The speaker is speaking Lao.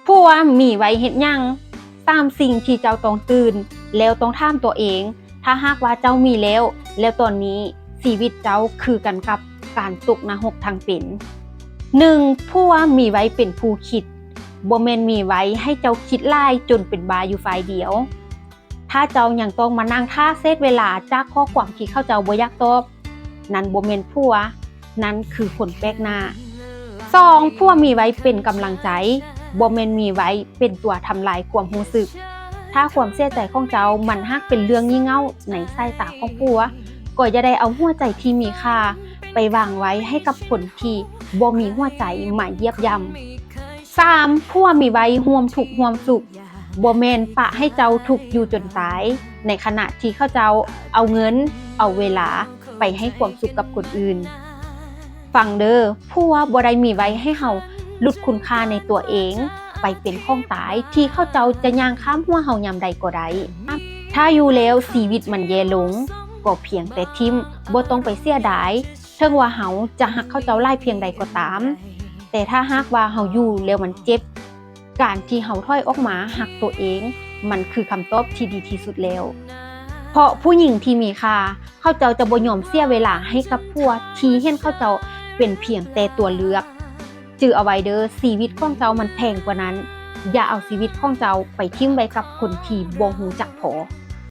ຜົວມີໄວ້ເຮັດຫຍັງ? ສາມສິ່ງທີ່ເຈົ້າຕ້ອງຕື່ນ ແລ້ວຕ້ອງຖາມຕົວເອງ, ຖ້າຫາກວ່າເຈົ້າມີແລ້ວ, ແລ້ວຕອນນີ້ຊີວິດເຈົ້າຄືກັນກັບການຕົກນະຮົກທັງເປັນ. ໜຶ່ງ, ຜົວມີໄວ້ເປັນຜູ້ຄິດ, ບໍ່ແມ່ນມີໄວ້ໃຫ້ເຈົ້າຄິດຫຼາຍຈົນເປັນບ້າຢູ່ຝ່າຍດຽວ. ຖ້າເຈົ້າຍັງຕ້ອງມານັ່ງຖ້າເສດເວລາຈາກຂໍ້ຄວາມທີ່ເຂົາເຈົ້າບໍ່ຢາກຕອບ, ນັ້ນບໍ່ແມ່ນຜົວ, ນັ້ນຄືຄົນແປກໜ້າ. ສອງ, ຜົວມີໄວ້ເປັນກຳລັງໃຈ, ບໍ່ແມ່ນມີໄວ້ເປັນຕົວທຳລາຍຄວາມຮູ້ສຶກ. ຖ້າຄວາມເສຍໃຈຂອງເຈົ້າມັນຫາກເປັນເລື່ອງຍີ່ເຫງົ້າໃນສາຍຕາຂອງຜົວ, ກໍຢ່າໄດ້ເອົາຫົວໃຈທີ່ມີຄ່າໄປວາງໄວ້ໃຫ້ກັບຄົນທີ່ບໍ່ມີຫົວໃຈມາຢຽບຢ່ຳ. ສາມ, ຜົວມີໄວ້ຮ່ວມທຸກຮ່ວມສຸກ, ບໍ່ແມ່ນປະໃຫ້ເຈົ້າທຸກຢູ່ຈົນຕາຍ ໃນຂະນະທີ່ເຂົາເຈົ້າເອົາເງິນ, ເອົາເວລາໄປໃຫ້ຄວາມສຸກກັບຄົນອື່ນ. ຟັງເດີ້, ຜົວບໍ່ໄດ້ມີໄວ້ໃຫ້ເຮົາຫຼຸດຄຸນຄ່າໃນຕົວເອງ ໄປເປັນຂອງຕາຍທີ່ເຂົາເຈົ້າຈະຍ່າງຂ້າມຫົວເຮົາຍາມໃດກໍໄດ້. ຖ້າຢູ່ແລ້ວຊີວິດມັນແຍ່ລົງ, ກໍພຽງແຕ່ຖິ້ມ, ບໍ່ຕ້ອງໄປເສຍດາຍ, ເຖິງວ່າເຮົາຈະຮັກເຂົາເຈົ້າຫຼາຍພຽງໃດກໍຕາມ, ແຕ່ຖ້າຫາກວ່າເຮົາຢູ່ແລ້ວມັນເຈັບ, ການທີ່ເຮົາຖອຍອອກມາຮັກຕົວເອງ ມັນຄືຄຳຕອບທີ່ດີທີ່ສຸດແລ້ວ. ເພາະຜູ້ຍິງທີ່ມີຄ່າ, ເຂົາເຈົ້າຈະບໍ່ຍອມເສຍເວລາໃຫ້ກັບຜົວທີ່ເຫັນເຂົາເຈົ້າເປັນພຽງແຕ່ຕົວເລືອກ. ຈື່ເອົາໄວ້ເດີ້, ຊີວິດຂອງເຈົ້າມັນແພງກວ່ານັ້ນ. ຢ່າເອົາຊີວິດຂອງເຈົ້າໄປຖິ້ມໄວ້ກັບຄົນທີ່ບໍ່ຮູ້ຈັກພໍ.